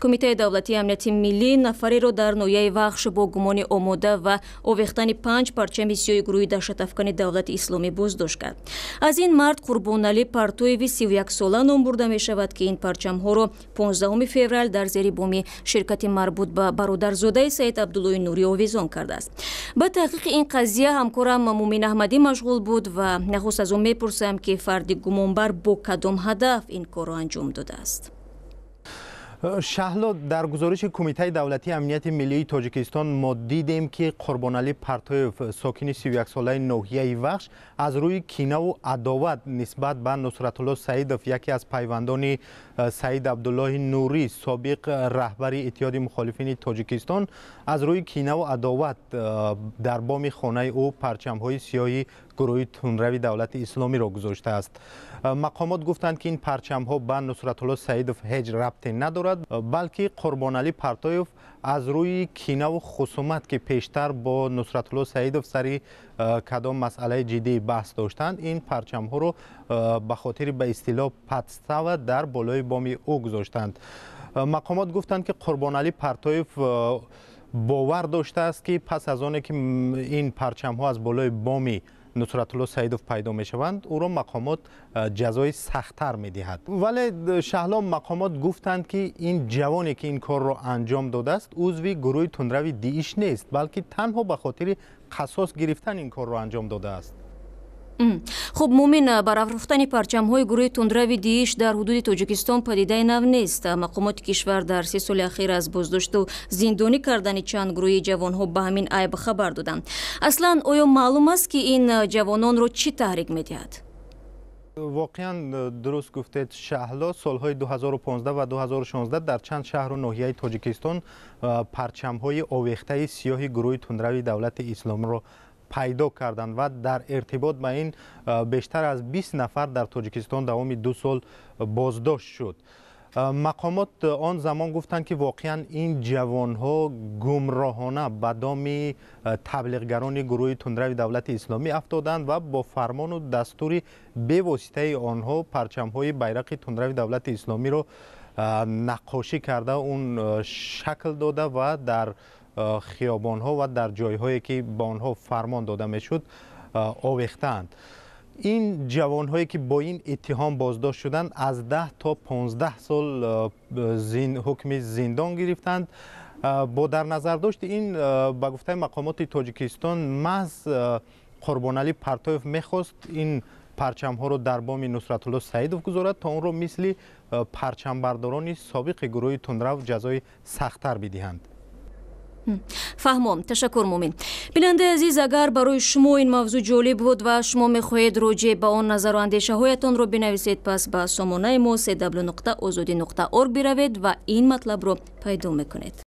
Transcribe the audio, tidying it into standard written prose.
Кумитаи давлатии амнияти миллӣ нафареро дар ноҳияи Вахш бо гумони омода ва овехтани 5 парчами сиёҳи гурӯҳи даҳшатафкани Давлати Исломӣ боздошт кард. Аз ин мард Қурбоналӣ Партоеви 31-сола ном бурда мешавад, ки ин парчамҳоро 15 феврал дар зери боми ширкати марбут ба бародарзодаи Саид Абдуллои Нурӣ овезон кардааст. Ба таҳқиқи ин қазия ҳамкорам Мумин Аҳмадӣ машғул буд ва нахуст аз ӯ мепурсам, ки фарди гумонбар бо кадом ҳадаф ин корро анҷом додааст. Шаҳло, дар гузориши Кумитаи давлатии амнияти миллии Тоҷикистон мо дидем, ки Қурбоналӣ Партоев, сокини 31-солаи ноҳияи Вахш, аз рӯи кинаву адоват нисбат ба Нусратулло Саидов, яке аз пайвандони Саид Абдуллоҳи Нурӣ, собиқ раҳбари Иттиҳоди мухолифини Тоҷикистон, аз рӯи кинаву адоват дар боми хонаи ӯ парчамҳои сиёҳи гурӯҳи тундрави Давлати Исломиро гузоштааст. Мақомот гуфтанд, ки ин парчамҳо ба Нусратулло Саидов ҳеҷ рабте надорад, балки Қурбоналӣ Партоев аз рӯи кинаву хусумат, ки пештар бо Нусратулло Саидов сари кадом масъалаи ҷиддии баҳс доштанд, ин парчамҳоро ба хотири ба истилоҳ подстава дар болои боми ӯ гузоштанд. Мақомот гуфтанд, ки Қурбоналӣ Партоев бовар доштааст, ки пас аз оне ки ин парчамҳо аз болои боми Нусратулло Саидов пайдо мешаванд, ӯро мақомот ҷазои сахттар медиҳад. Вале, Шаҳло, мақомот гуфтанд, ки ин ҷавоне, ки ин корро анҷом додааст, узви гурӯҳи тундрави ДИИШ нест, балки танҳо ба хотири қасос гирифтан ин корро анҷом додааст. Хуб, Мумин, барафрӯхтани парчамҳои гурӯҳи тундрави ДИИШ дар ҳудуди Тоҷикистон падидаи нав нест. Мақомоти кишвар дар 3 соли ахир аз боздошту зиндонӣ кардани чанд гурӯҳи ҷавонҳо ба ҳамин айб хабар доданд. Аслан, оё маълум аст, ки ин ҷавононро чӣ таҳрик медиҳад? Воқеан, дуруст гуфтед, Шаҳло. Солҳои 2015 ва 2016 дар чанд шаҳру ноҳияи Тоҷикистон парчамҳои овехтаи сиёҳи гурӯҳи тундрави Давлати Исломиро пайдо карданд ва дар иртибот ба ин бештар аз 20 нафар дар Тоҷикистон давоми 2 сол боздошт шуд. Мақомот он замон гуфтанд, ки воқеан ин ҷавонҳо гумроҳона ба доми таблиғгарони гурӯҳи тундрави Давлати Исломӣ афтоданд ва бо фармону дастури бевоситаи онҳо парчамҳои байрақи тундрави Давлати Исломиро наққошӣ карда, он шакл дода ва дар хиёбонҳо ва дар ҷойҳое, ки ба онҳо фармон дода мешуд, овехтаанд. Ин ҷавонҳое, ки бо ин иттиҳом боздошт шуданд, аз 10 то 15 сол ҳукми зиндон гирифтанд. Бо дар назардошти ин, ба гуфтаи мақомоти Тоҷикистон, маҳз Қурбоналӣ Партоев мехост ин парчамҳоро дар боми Нусратулло Саидов гузорад, то онро мисли парчамбардорони собиқи гурӯҳи тундрав ҷазои сахттар бидиҳанд. Фаҳмом, ташаккур, Мумин. Бинандаи азиз, агар барои шумо ин мавзӯъ ҷолиб буд ва шумо мехоҳед роҷеъ ба он назару андешаҳоятонро бинависед, пас ба сомонаи мо cw.ozodi.org биравед ва ин матлабро пайдо мекунед.